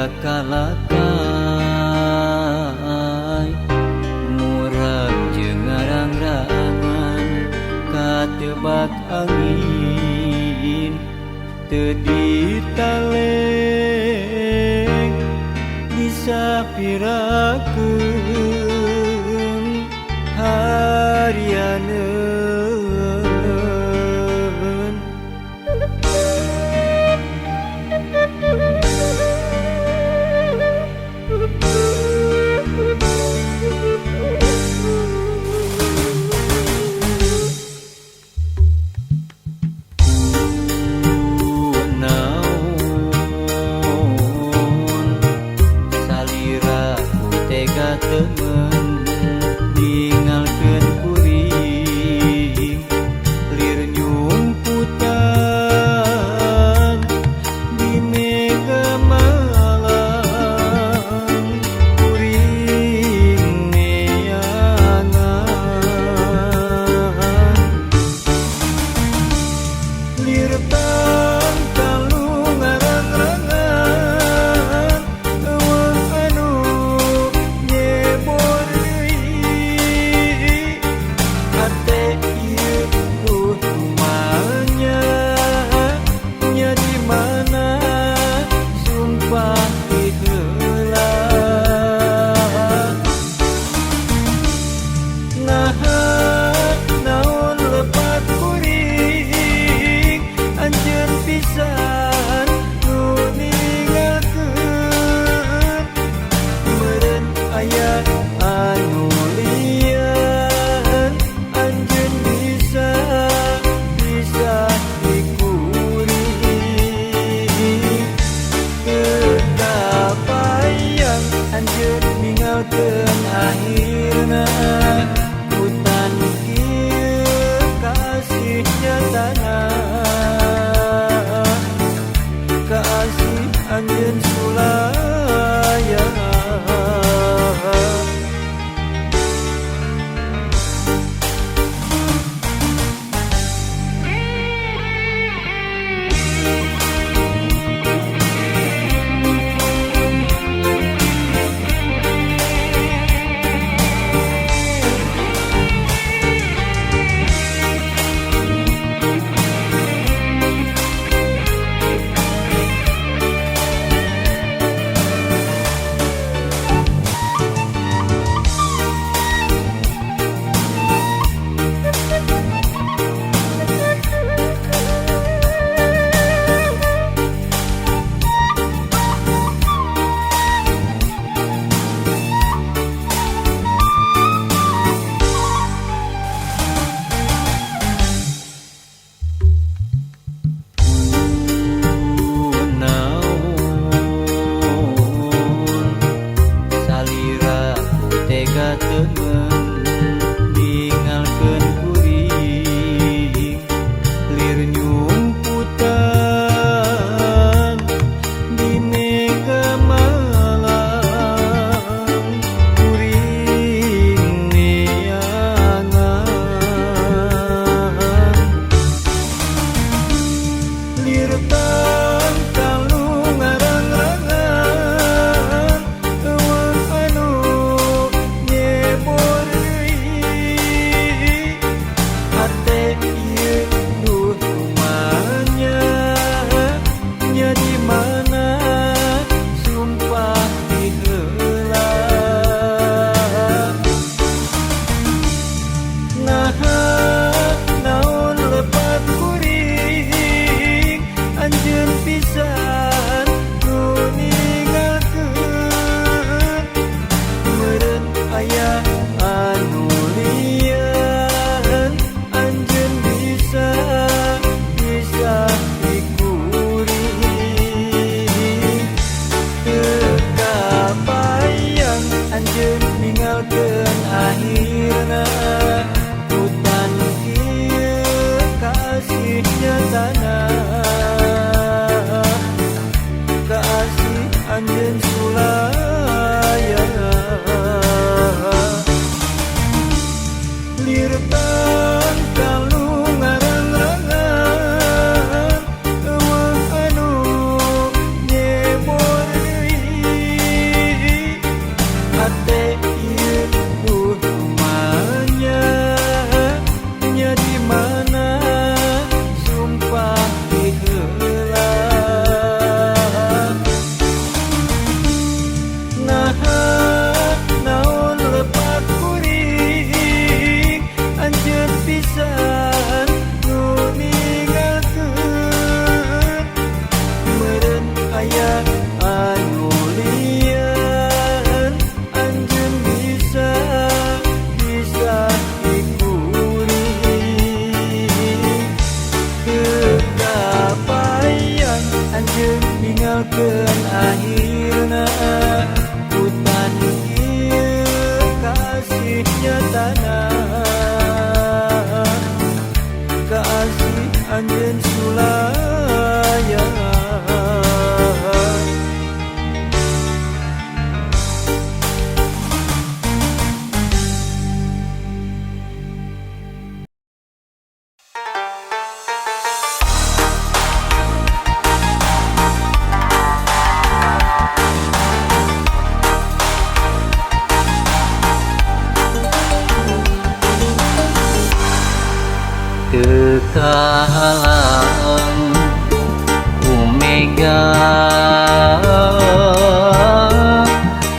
Kalakai murag jeung ngarang-rangan katebak angin teu ditaleng disapirakeun harianeun. Salira ku tega teu. Ninggalkeun akhirna ku tani ieu kasih nyatana kasih anjeun sulaya. Teu kahalang ku mega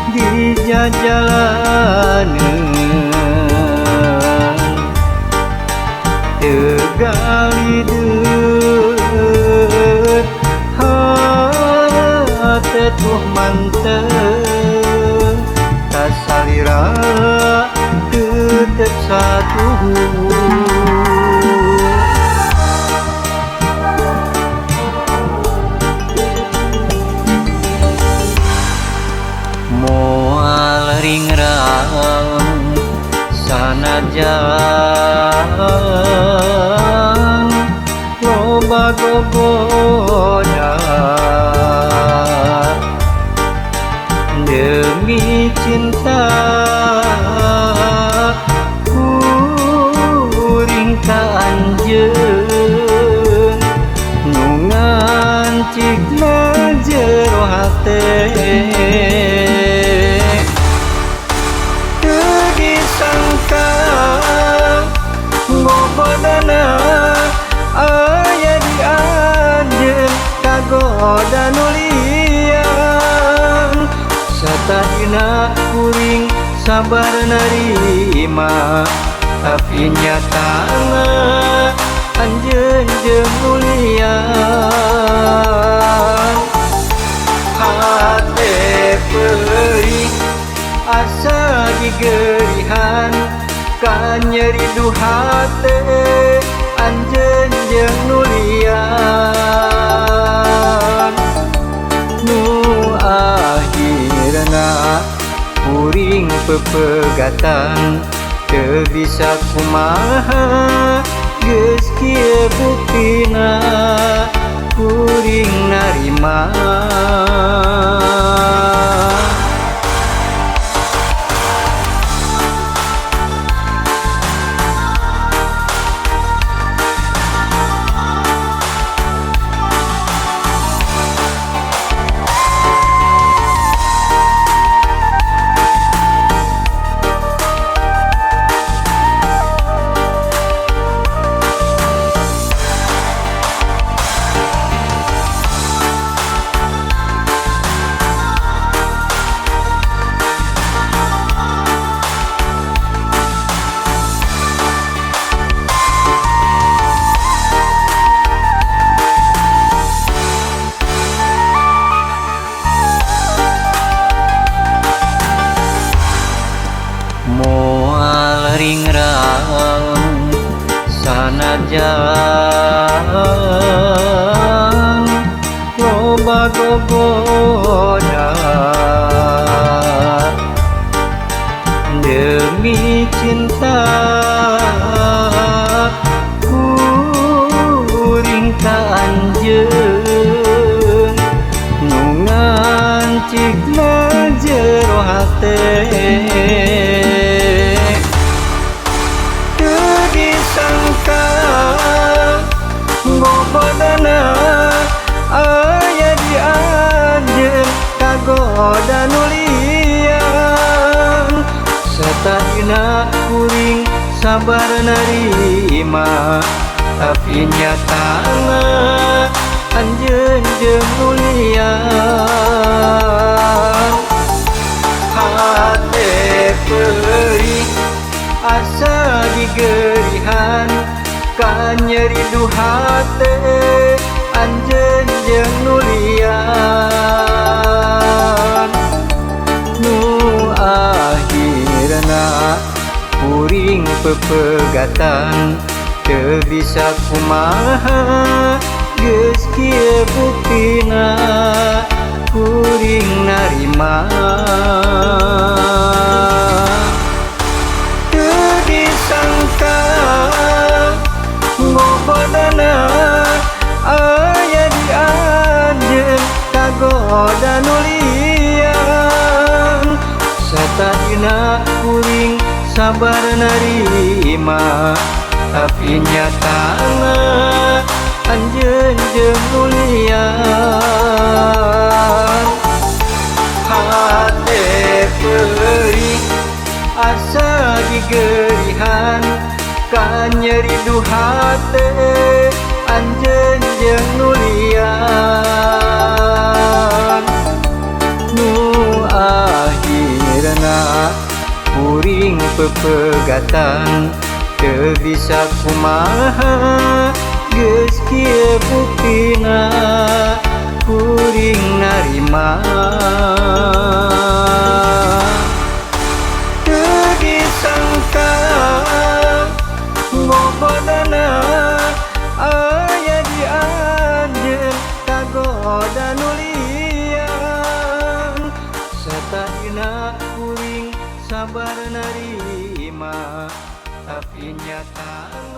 di jajalaneun, teu galideut hate tuh mantep kasalira tetep satuhu. Moal ringrang sanajan loba gogoda, demi cinta kuring ka anjeun nu ngancikna jero hate. Teu disangka gogodana aya di anjeun kagoda nu lian, satadina kuring sabar narima tapi nyatana anjeun jeung nu lian. Hate peurih asa digerihan kanyeri du hate anjeun jeung nu lian, nu akhirna kuring pepegatan teu bisa kumaha geus kieu buktina kuring narima. Moal ringrang sanajan loba gogoda, demi cinta kuring ka anjeun nu ngancikna jero hate. Teu disangka gogodana aya di anjeun kagoda nu lian, satadina kuring sabar narima tapi nyatana anjeun jeung nu lian. Hate peurih asa digerihan kanyeri du hate anjeun jeung nu lian, nu akhirna kuring pepegatan teu bisa kumaha geus kieu buktina. narima. Teu disangka ngogodana aya di anjeun kagoda nu lian. Satadina kuring sabar narima, tapi nyatana anjeun jeung nu lian. Hate perih asa digerihan, kanyeri du hate anjeun jeung nu lian. Nu akhirna kuring pepegatan, teu bisa kumaha geus kieu buktina kuring narima. Teu disangka ngogodana aya di anjeun kagoda nu lian. Satadina kuring sabar narima, tapi nyatana